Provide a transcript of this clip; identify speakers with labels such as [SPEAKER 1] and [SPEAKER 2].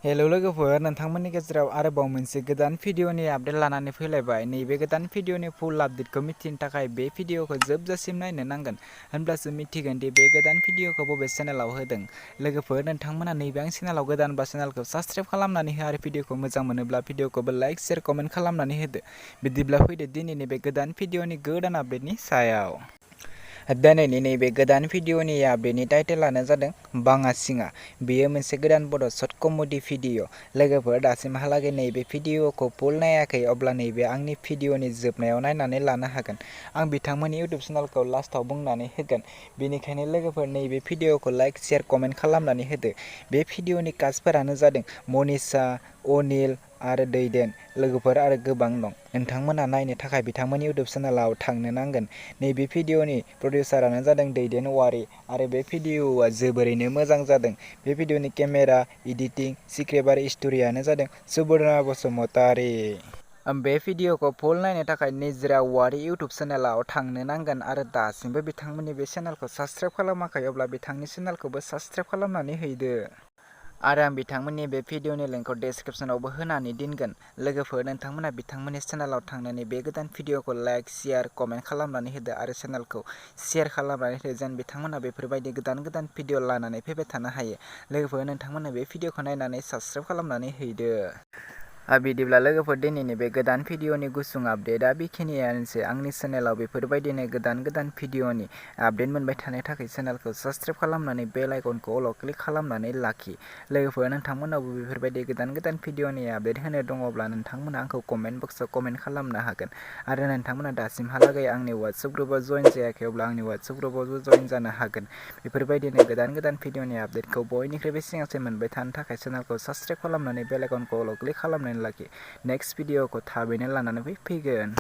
[SPEAKER 1] Hello लोगोफोर, नोंथांमोननि गेजेराव आरोबाव मोनसे गोदान भिडिअनि आपडेट लानानै फैलायबाय। नैबे गोदान भिडिअनि फुल आपडेटखौ मिथिनो थाखाय बे भिडिअखौ जोबजासिम नायनो नांगोन, होनब्लासो मिथिगोन दि बे गोदान भिडिअखौ बबे चेनेलाव होदों। लोगोफोर, नोंथांमोना नैबे आं चेनेलाव गोदानबा चेनेलखौ साबस्क्राइब खालामनानै हो आरो भिडिअखौ मोजां मोनोब्ला भिडिअखौबो लाइक, शेयार, कमेन्ट खालामनानै होदो। बिदिब्ला फैदो दिनैनि बे गोदान भिडिअनि गोदान आपडेटनि सायाव। दिनैनि नैबे गोदान भिडिअनि आपडेटनि टाइटेलानो जादों बाङा सिङा। बेयो मोनसे गोदान बड' शर्ट कमेडि भिडिअ। लोगोफोर, दासिमहालागै नैबे भिडिअखौ फुल नायाखै अब्ला नैबे आंनि भिडिअनि जोबनायाव नायनानै लानो हागोन। आं बिथांमोननि इउटुब चेनेलखौ लास्टआव बुंनानै होगोन। बेनिखायनो लोगोफोर, नैबे भिडिअखौ लाइक, शेयार, कमेन्ट खालामनानै होदो। बे भिडिअनि कास्टफोरानो जादों मनिषा, अनिल आरो दैदेन। लोगोफोर, आरो गोबां दं। नोंथांमोना नायनो थाखाय बिथांमोननि इउटुब चेनेलाव थांनो नांगोन। नैबे भिडिअनि प्रडिउसारानो जादों दैदेन औवारी आरो बे भिडिअआ जोबोरैनो मोजां जादों। बे भिडिअनि केमेरा, एडिटिं, स्क्रिप्ट आरो स्ट'रियानो जादों सुबर्णा बसुमतारी। बे भिडिअखौ फुल नायनो थाखाय निजोरा औवारी इउटुब चेनेलाव थांनो नांगोन आरो दासिमबो बिथांमोननि बे चेनेलखौ साबस्क्राइब खालामाखै अब्ला बिथांनि चेनेलखौबो साबस्क्राइब खालामनानै हैदो। आरो आं बिथांमोननि बे भिडिअनि लिंकखौ डेस्क्रिप्शनावबो होनानै दोनगोन। लोगोफोर, नोंथांमोना बिथांमोननि चेनेलाव थांनानै बे गोदान भिडिअखौ लाइक, शेयार, कमेन्ट खालामनानै होदो आरो चेनेलखौ शेयार खालामनानै होदो जेन बिथांमोना बेफोरबायदि गोदान गोदान भिडिअ लानानै फैबाय थानो हायो। लोगोफोर, नोंथांमोना बे भिडिअखौ नायनानै साबस्क्राइब खालामनानै हैदो। बिदिब्ला लोगोफोर, दिनैनि बे गोदान भिडिअनि गुसुं आपडेटआ बेखिनियानोसै। आंनि चेनेलाव बेफोरबायदिनो गोदान गोदान भिडिअनि आपडेट मोनबाय थानो थाखाय चेनेलखौ साबस्क्राइब खालामनानै बेल आइकनखौ अलाव क्लिक खालामनानै लाखि। लोगोफोर, नोंथांमोनावबो बेफोरबायदि गोदान गोदान भिडिअनि आपडेट होनो दङब्ला नोंथांमोना आंखौ कमेन्ट बक्सआव कमेन्ट खालामनो हागोन। आरो नोंथांमोना दासिमहालागै आंनि वाट्सएप ग्रुपआव जइन जायाखै अब्ला आंनि वाट्सएप ग्रुपआवबो जइन जानो हागोन। बेफोरबायदिनो गोदान गोदान भिडिअनि आपडेटखौ बयनिख्रुइबो सिगांसिन मोनबाय थानो थाखाय चेनेलखौ साबस्क्राइब खालामनानै बेल आइकनखौ अलाव क्लिक खालामनानै लाखि। नेक्स्ट भिडिअखौ थाबैनो लानानै फैगोन।